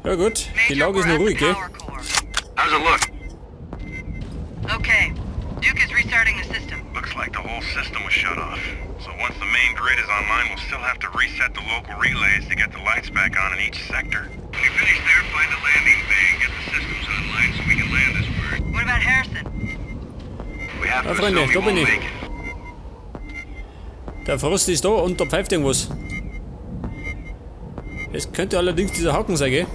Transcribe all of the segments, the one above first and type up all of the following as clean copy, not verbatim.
Ja gut, die Major, Lage ist we're noch at the ruhig, gell? power core. How's it look? Okay. Duke is restarting the system. Looks like the whole system was shut off. So once the main grid is online, we'll still have to reset the local relays to get the lights back on in each sector. When you finish there, find a landing bay and get the systems online so we can land this bird. What about Harrison? We have Ja, to Freunde, assume he da bin won't ich. make it. Der Frost ist da und da pfeift irgendwas. Es könnte allerdings dieser Haken sein, gell?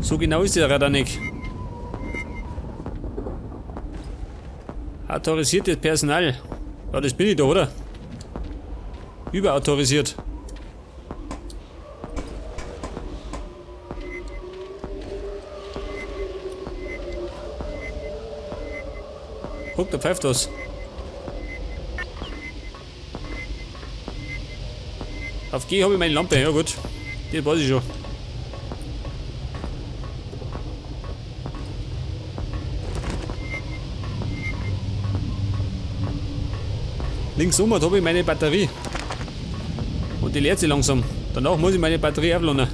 So genau ist der Radar nicht. Autorisiertes Personal. Ja, das bin ich doch, oder? Überautorisiert. Guck, da pfeift was. Auf G habe ich meine Lampe, ja gut. Das weiß ich schon. Links um habe ich meine Batterie. Und die leert sich langsam. Danach muss ich meine Batterie aufladen.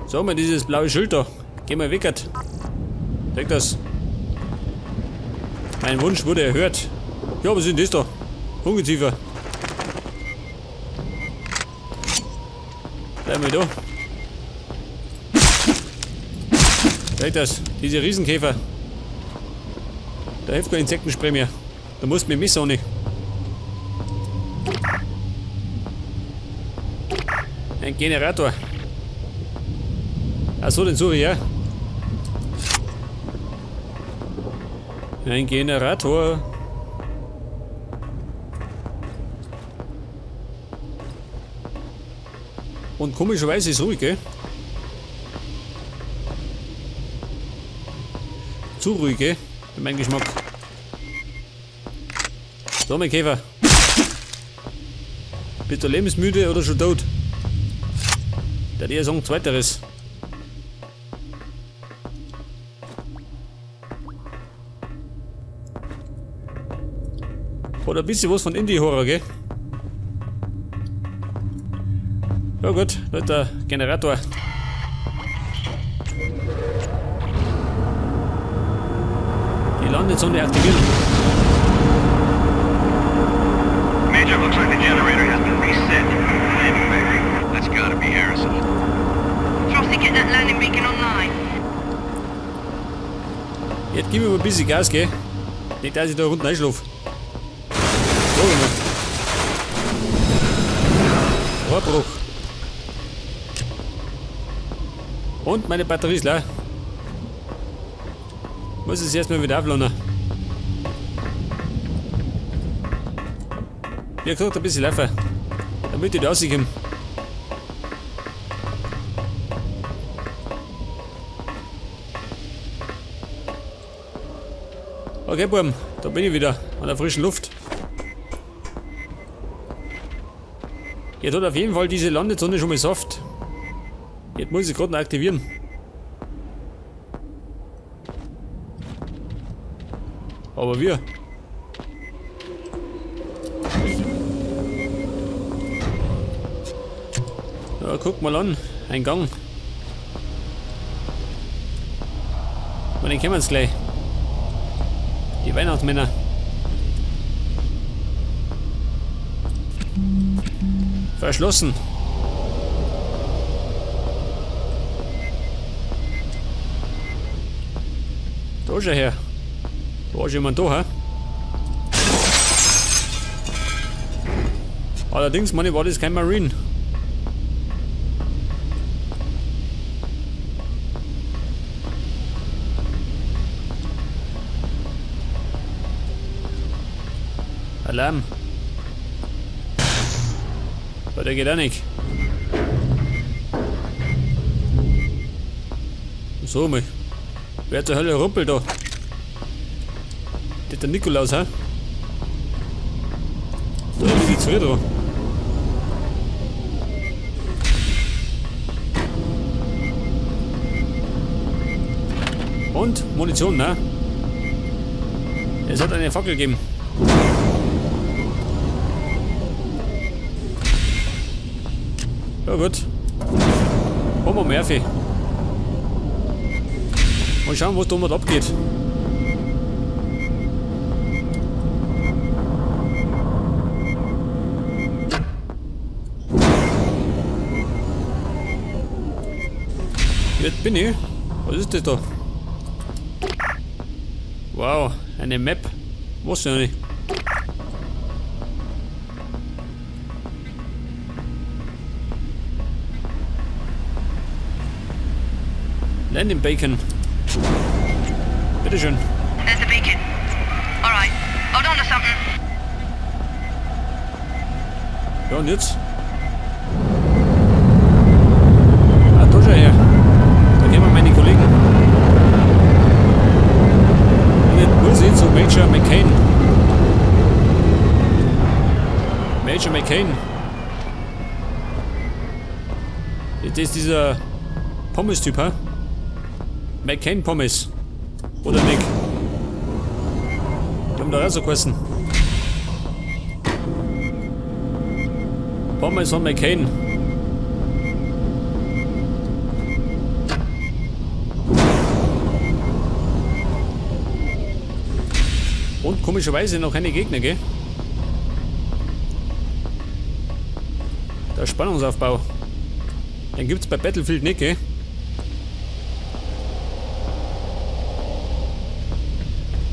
So, mal dieses blaue Schild da. Geh mal weg. Denk das. Mein Wunsch wurde erhört. Ja, was ist denn das da? Ungeziefer. Bleib mal da. Denk das. Diese Riesenkäfer. Da hilft kein Insektenspray mehr. Da musst du mit Messer nicht. Ein Generator. Achso, den suche ich, ja. Ein Generator. Und komischerweise ist ruhig, gell? Zu ruhig, gell? Für meinen Geschmack. So, mein Käfer. Bist du lebensmüde oder schon tot? Der eher sagen, zweiteres. Hat ein bisschen was von Indie-Horror, gell? Ja gut, da ist der Generator. Die Landezone aktivieren. Major, looks like the generator has been reset. Landing bay. That's gotta be Harrison. Frosty, get that landing beacon online. Jetzt gib mir mal ein bisschen Gas, gell? Nicht, dass ich da unten einschlafe. So, mal. Rohrbruch. Und meine Batterie ist leer. Muss es erstmal wieder aufladen. Wie gesagt, ein bisschen laufen. Damit ich da rauskomme. Okay, Buben, da bin ich wieder an der frischen Luft. Jetzt hat auf jeden Fall diese Landezone schon mal Saft. Jetzt muss ich gerade noch aktivieren. Aber wir. Ja, guck mal an. Ein Gang. Und den kennen wir uns gleich. Die Weihnachtsmänner. Verschlossen. Da ist er her. Da ist jemand da, hä? Allerdings, meine, war das kein Marine. Alarm. Aber der geht auch nicht. So, mal. Wer zur Hölle ruppelt da? Das ist der Nikolaus, hä? Da ist die zu früh dran. Und Munition, ne? Es hat eine Fackel gegeben. Ja gut. Homo Murphy. Mal schauen, was da mal abgeht. Jetzt bin ich. Was ist das da? Wow, eine Map. Was denn nicht? Landing Bacon. Bitteschön. There's the beacon. All right, hold on to something. Ja, und jetzt? Ah, da schau her. Da kommen meine Kollegen. Und jetzt muss ich zu Major McCain. Major McCain. Das ist dieser Pommes-Typ, hä? McCain Pommes. Oder Nick. Die haben da auch so geheißen. Pommes von McCain. Und komischerweise noch keine Gegner, gell? Der Spannungsaufbau. Den gibt's bei Battlefield nicht, gell?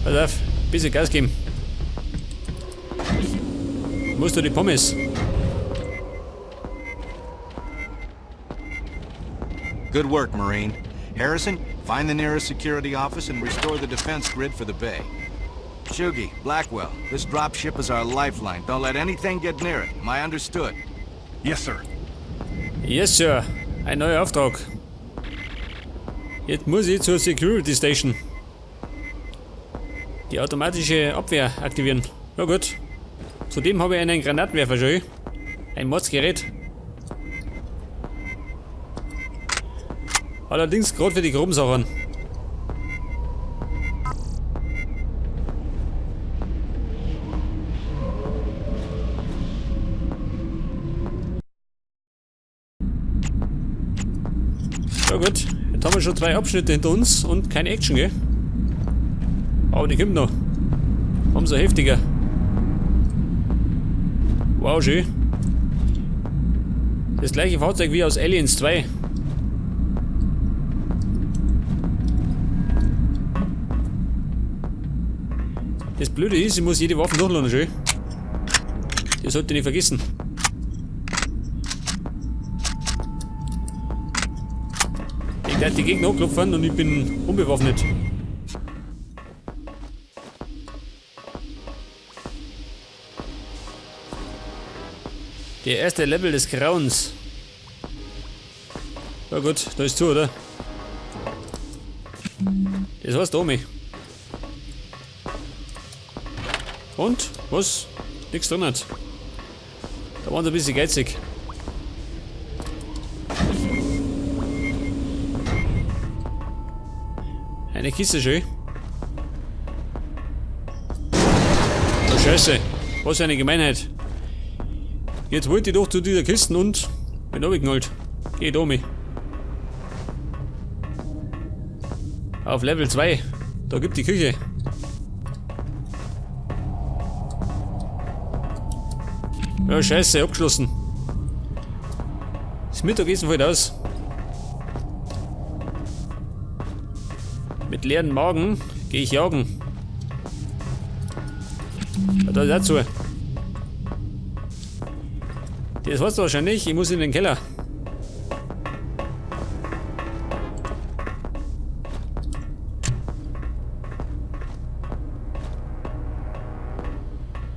Pass auf, bisschen Gas geben. Musst du die Pommes? Good work, Marine. Harrison, find the nearest security office and restore the defense grid for the bay. Shugi, Blackwell, this dropship is our lifeline. Don't let anything get near it. Am I understood? Yes, sir. Yes, sir. Ein neuer Auftrag. Jetzt muss ich zur Security Station. Die automatische Abwehr aktivieren. Ja gut. Zudem habe ich einen Granatenwerfer schon. Ein Mordsgerät. Allerdings gerade für die groben Sachen. Ja gut, jetzt haben wir schon 3 Abschnitte hinter uns und keine Action, gell? Aber die kommt noch. Umso heftiger. Wow, schön. Das gleiche Fahrzeug wie aus Aliens 2. Das Blöde ist, ich muss jede Waffe nachladen, schön. Das sollte ich nicht vergessen. Ich werde die Gegner anklopfen und ich bin unbewaffnet. Der erste Level des Grauens. Ja gut, da ist zu, oder? Das heißt Omi. Und? Was? Nix drin hat. Da waren sie ein bisschen geizig. Eine Kiste schön. Oh Scheiße. Was für eine Gemeinheit. Jetzt wollte ich doch zu dieser Kiste und bin runtergeknallt. Geht um. Auf Level 2. Da gibt die Küche. Ja, scheiße, abgeschlossen. Das Mittagessen fällt aus. Mit leeren Magen geh ich jagen. Ja, da ist auch zu. Das war's wahrscheinlich, ich muss in den Keller.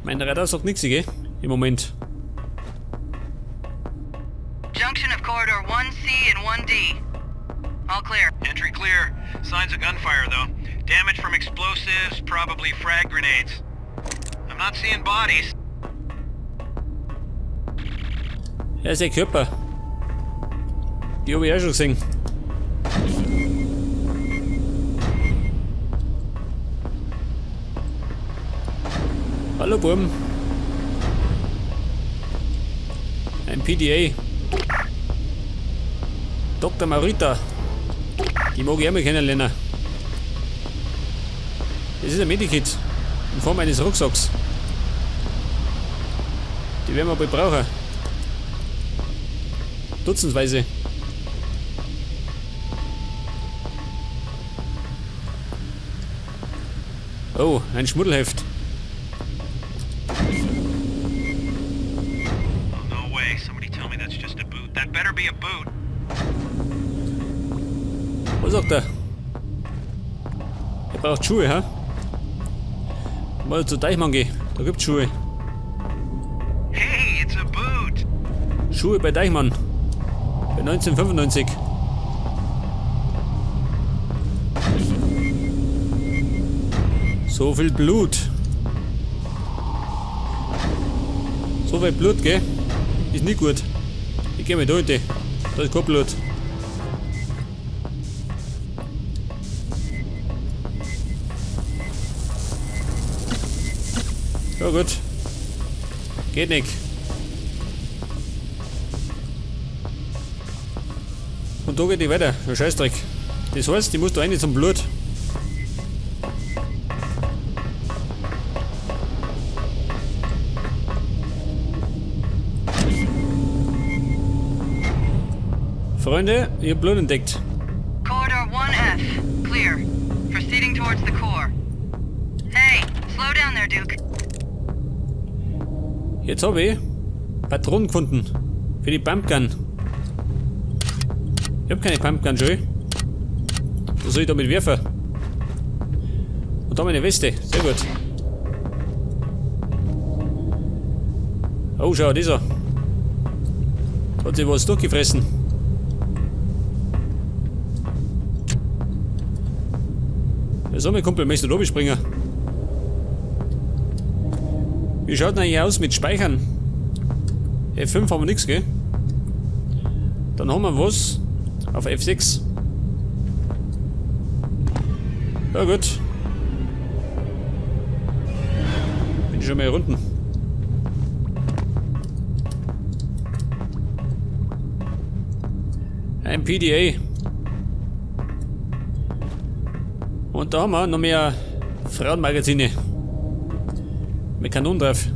Mein Radar sagt nix, gell? Im Moment. Junction of corridor 1C and 1D. All clear. Entry clear. Signs of gunfire, though. Damage from explosives, probably frag grenades. I'm not seeing bodies. Ja, ist der Körper. Die hab ich auch schon gesehen. Hallo Burm. Ein PDA. Dr. Maurita. Die mag ich auch mal kennenlernen. Das ist ein Medikit. In Form eines Rucksacks. Die werden wir bald brauchen. Dutzendweise. Oh, ein Schmuddelheft. Oh, no way. Somebody tell me that's just a boot. That better be a boot. Was sagt er? Er braucht Schuhe, ha? Mal zu Deichmann gehen. Da gibt's Schuhe. Hey, it's a boot. Schuhe bei Deichmann. Bei 1995. So viel Blut. So viel Blut, gell? Ist nicht gut. Ich geh mal da hinten. Da ist kein Blut. Ja gut. Geht nicht. Und da geht die weiter. Ja, Scheißdreck. Das heißt, ich muss da rein zum Blut. Freunde, ich hab Blut entdeckt. Corridor 1F, clear. Proceeding towards the core. Hey, slow down there, Duke. Jetzt hab ich Patronen gefunden. Für die Pumpgun. Ich hab keine Pumpgun schon. Was soll ich damit werfen? Und da meine Weste. Sehr gut. Oh, schau, dieser. Da hat sich was durchgefressen. Ja, so, mein Kumpel, möchtest du da springen? Wie schaut denn eigentlich aus mit Speichern? F5 haben wir nix, gell? Dann haben wir was auf F6. Ja gut. Bin ich schon mal hier unten. Ein PDA. Und da haben wir noch mehr Frauenmagazine. Mit Kanonen drauf.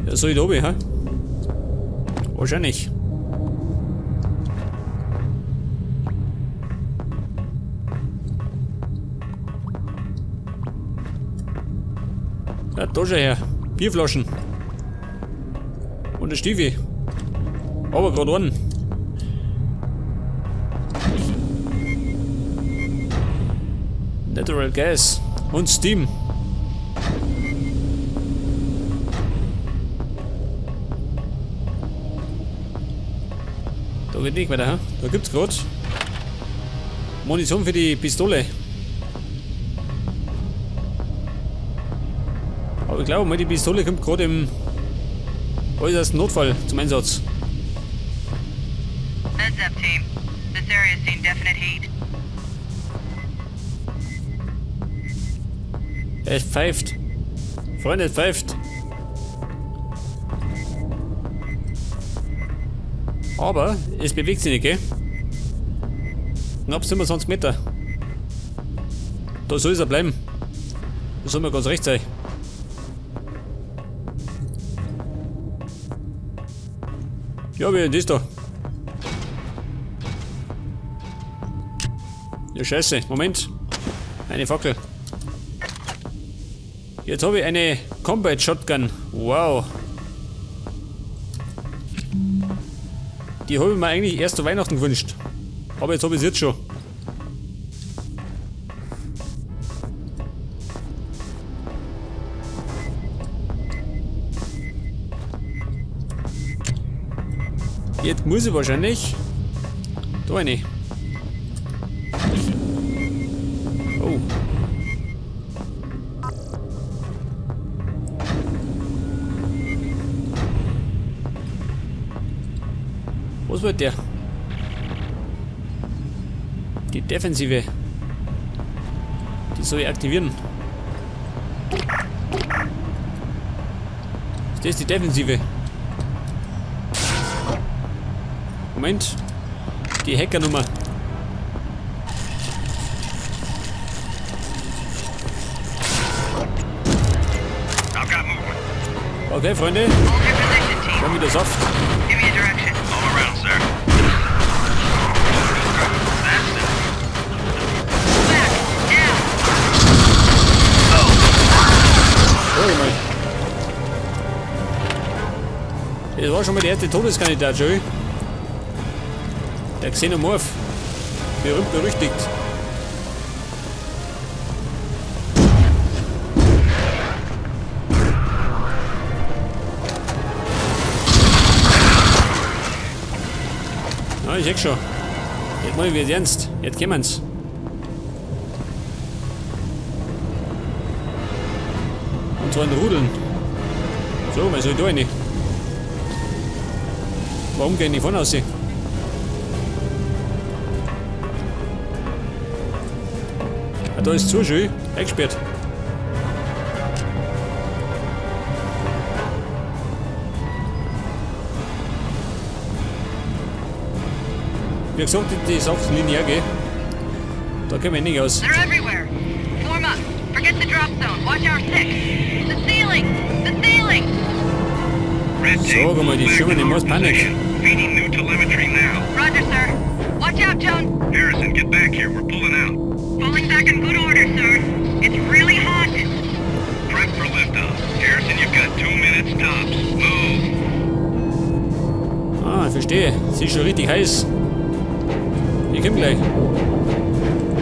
Ja, soll ich da oben, hä? Wahrscheinlich. Ja, da schau her. Bierflaschen. Und der Stiefel. Aber grad einen. Natural Gas und Steam. Da geht nicht weiter, hä? Da gibt's grad Munition für die Pistole. Aber ich glaube mal, die Pistole kommt grad im äußersten Notfall zum Einsatz. Heads up, team. This area's seen definite heat. Es pfeift. Freunde, es pfeift. Aber es bewegt sich nicht, gell? Knapp 27 Meter. Da soll es ja bleiben. Da soll mir ganz recht sein. Ja, wie ist das da? Ja, scheiße. Moment. Eine Fackel. Jetzt habe ich eine Combat Shotgun. Wow. Die habe ich mir eigentlich erst zu Weihnachten gewünscht. Aber jetzt habe ich sie jetzt schon. Jetzt muss ich wahrscheinlich da rein. Oh. Was wird der? Die Defensive. Die soll ich aktivieren. Das ist die Defensive. Moment. Die Hackernummer. Okay, Freunde. Schon wieder Saft. Das war schon mal der erste Todeskandidat, Joey. Der Xenomorph. Berühmt berüchtigt. Na, ich seh schon. Jetzt mal wird ernst. Jetzt kommen's. Und zwar in Rudeln. So, was soll ich da rein? Warum gehen die vorne raus? Ah, da ist zu schön. Eingesperrt. Wie gesagt, die Sache ist linear, gell? Da kommen wir nicht aus. They're everywhere. Form up. Forget the drop zone. Watch our six. The ceiling! The ceiling! So, guck mal, die schwimmen in most Panik. Feeding new telemetry now. Roger, sir. Watch out, Jones. Harrison, get back here. We're pulling out. Falling back in good order, sir. It's really hot. Prep for liftoff. Harrison, you've got 2 minutes tops. Move. Ah, ich verstehe. Sie ist schon richtig heiß. Ich komm gleich.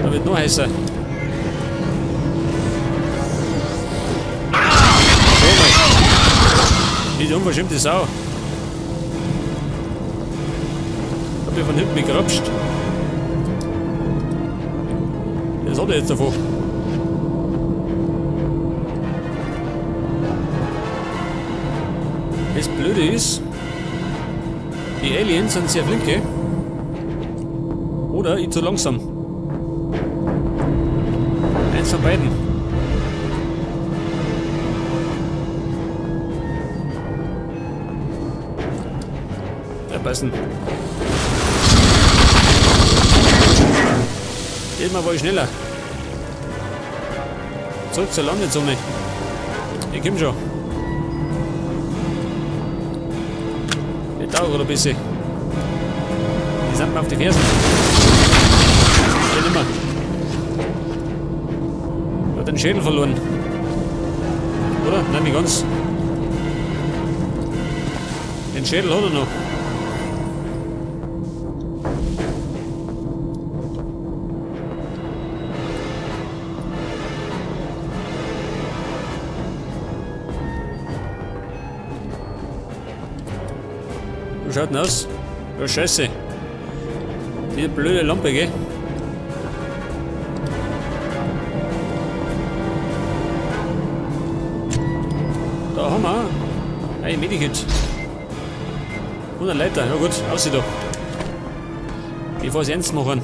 Da wird noch heißer. So mal. Diese unverschämte Sau. Hab ich von hinten gegrapscht. Was hat er jetzt davon? Das Blöde ist, die Aliens sind sehr flink, gell? Oder ich zu langsam. Eins von beiden. Ja, passen. Diesmal war ich schneller. Zurück zur Landezone. Ich komm schon. Ich dauere noch ein bisschen. Die sind mir auf die Fersen. Geht nimmer. Hat den Schädel verloren. Oder? Nein, nicht ganz. Den Schädel hat er noch. Wie schaut denn aus? Ja, scheiße. Diese blöde Lampe, gell? Da haben wir ein Medikit. Und eine Leiter. Ja gut, aussieht da. Bevor sie ernst machen.